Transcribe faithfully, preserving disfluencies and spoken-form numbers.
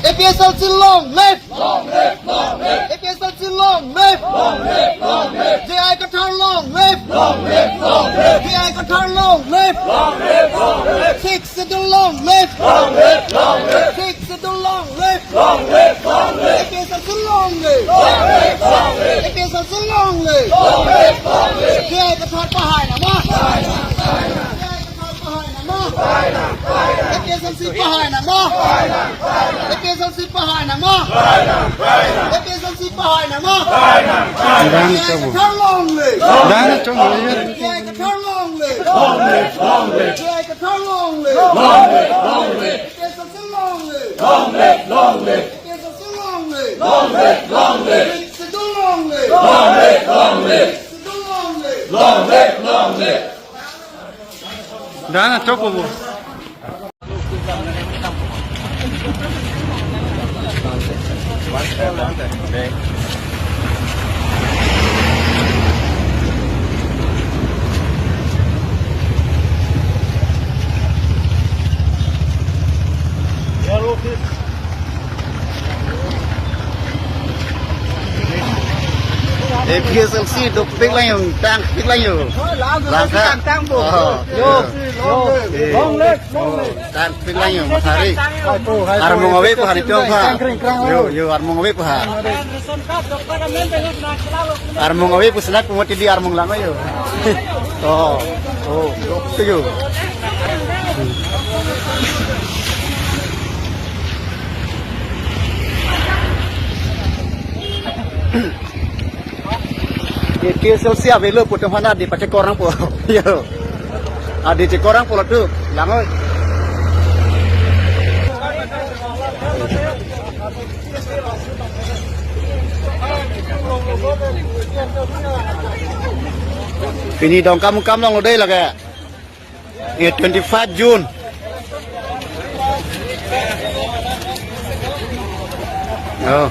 A P H L C long live! Long live, long live! A P H L C long live! Long live, long live! J I Kathar long live! Long live, long live! J I Kathar long live! Long live, long live! Sixth Schedule long live! Long live, long live! Sixth Schedule long live! Long live, long live! A P H L C long live! Long live, long live! A P H L C long live! Long live, long live! J I Kathar pahai nangma! J I Kathar pahai nangma! A P H L C pahai nangma! A P H L C pahai nangma! A P H L C pahai nangma! J I Kathar long live! J I Kathar long live! Long live, long live! J I Kathar long live! Long live, long live! A P H L C long live! Long live, long live! A P H L C long live! Long live, long live! Sixth Schedule long live! Long live, long live! Sixth Schedule long live! Long live, long live! Dan atop po. A P H L C dopik lang yo, tangpik lang yo. Langka. Tang, tang, po. Oh, yo, yo. Eh. Long live, long live. Tangpik lang yo, mathari. Armung ave pu hari tiong ha. Yo, yo, armung ave pu ha. Armung ave pu senak pu mati di armung lang yo. Oh, oh, yo. K S L C avelo pu atum aphan adi pachekor nangpo. Yo. Adi chekor nangpo latum. Lang oi. Pini Dongkamukam along lo dei lake. Eh, twenty-five June. Oh.